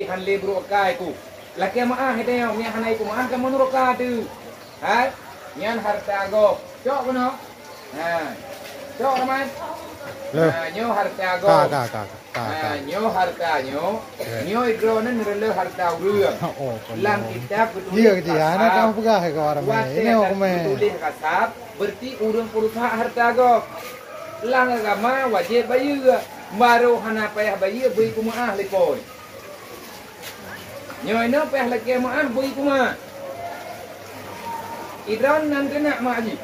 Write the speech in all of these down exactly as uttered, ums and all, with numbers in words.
Han lé brôk akai ku. Lakèe meu'ah tanyoe, meunyo hana ipeumaah kan meunurot ka teuh. Hai, nyan hareuta gob. Cok keunoe. Ha. Cok, Rahman. Leh. Ha, nyoe hareuta gob. Ka, ka, ka, ka, ka, ka. Ha, nyoe hareuta nyoe. Eh. Nyoe droeneuh neureuleuh hareuta ureueng. Oh, lam kitab geutuléh. Iya, kecil. Anak kamu peugah ke orang main. Ini orang main. Geutuléh kasab, berarti ureueng peurusak hareuta gob. Lam agama wajéb bayeue. Barô hana payah bayeue, bri peumaah lé Po. Nyoe inoe payah lakèe meu'ah bri peumaah. Idroeneuh nan keuneuk mak jih.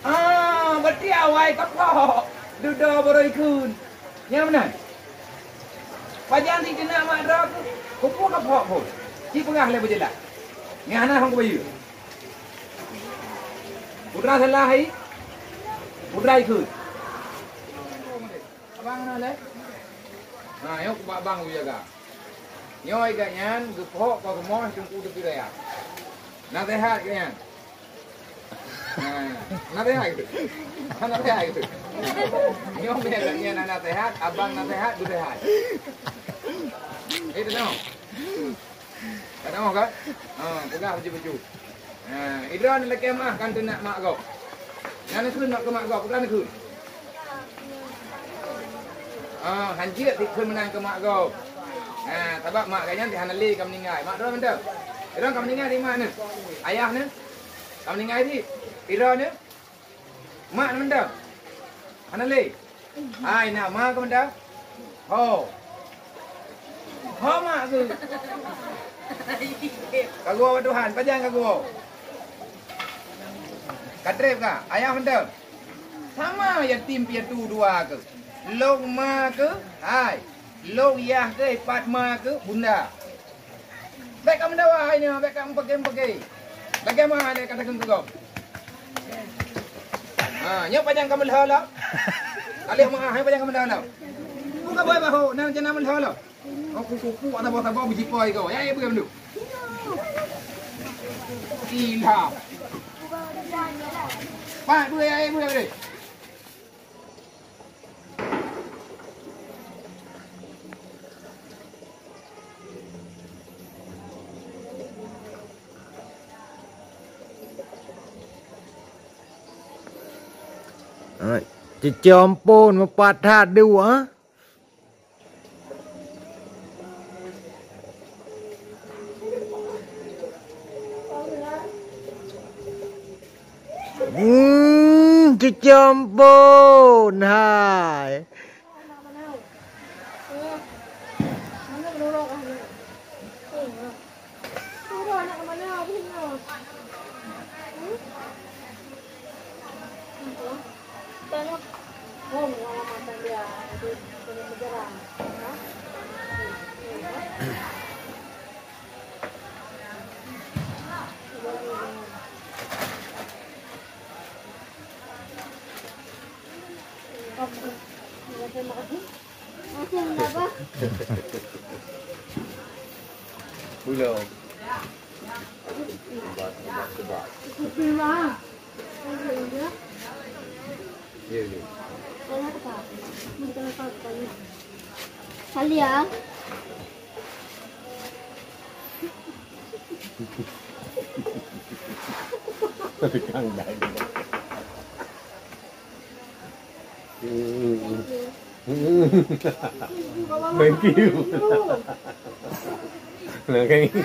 Ah, berarti awai ka phok. Dudoe barô ikheun. Nyan meunan. Pajan di keuneuk mak droe ku, keupeue ka phok phon. Ci peugah lé beujeulaih. Nyan hana hong kubayeue. Putra salah hai. Putra ikheun. Abang na lé? Ha, nyoe kubak abang jaga. Nyoe gobnyan geuphok ka rumoh Teungku Teungku Raya. Naseuhat gobnyan. Ha, naseuhat gitu. Naseuhat gitu. Nyoe gobnyan naseuhat, abang naseuhat, geusehat. Eh, tu tengok. Ka tengok kan? Ha, peugah baju-baju. Ha, idroeneuh lakèe meu'ah kan teunak mak gob. Nyan neukheun mak keu mak gob, peugah neukheun. Ha, hanjeuet dikheun meunan keu mak gob. Ha, sabab mak gobnyan di hana lé ka meuninggai. Mak droe mantong. Idroeneuh ka meuninggai di mak neuh. Ayah neuh. Ka meuninggai di. Idroeneuh. Mak na mantong? Hana lé? Hai, na ma keu mantong? Ho. Ho mak keu? Ka geuwoe bak Tuhan, pajan ka geuwoe? Ka trép ka? Ayah mantong? Sama yatim piatu dua keu. Lôn ma keu? Hai. Lôn yah keu, pat ma keu? Bunda. Bèk ka meudawa hai nyoe, bèk ka meupeuke-meupeuke. Lagèe ma hai ka takheun keu gob. Ha, nyoe pajan ka meulhô lom. Ka lheueh meu'ah, nyoe pajan ka meulhô lom. Buka boh bahu, nang jana meulhô lom. Oh, kuku-kuku, ada boh saboh beujipo iko. Ya, ya, buka dulu. Ilham. Pak, dua, ya, ya, buka dulu. Cicom pun meupat that dua. Hmm, cucom pun hai. Belum. Sebab, sebab, sebab. Ya, ya. Kali ya. Tegang dah ini. Thank you. Nah, kayak gini.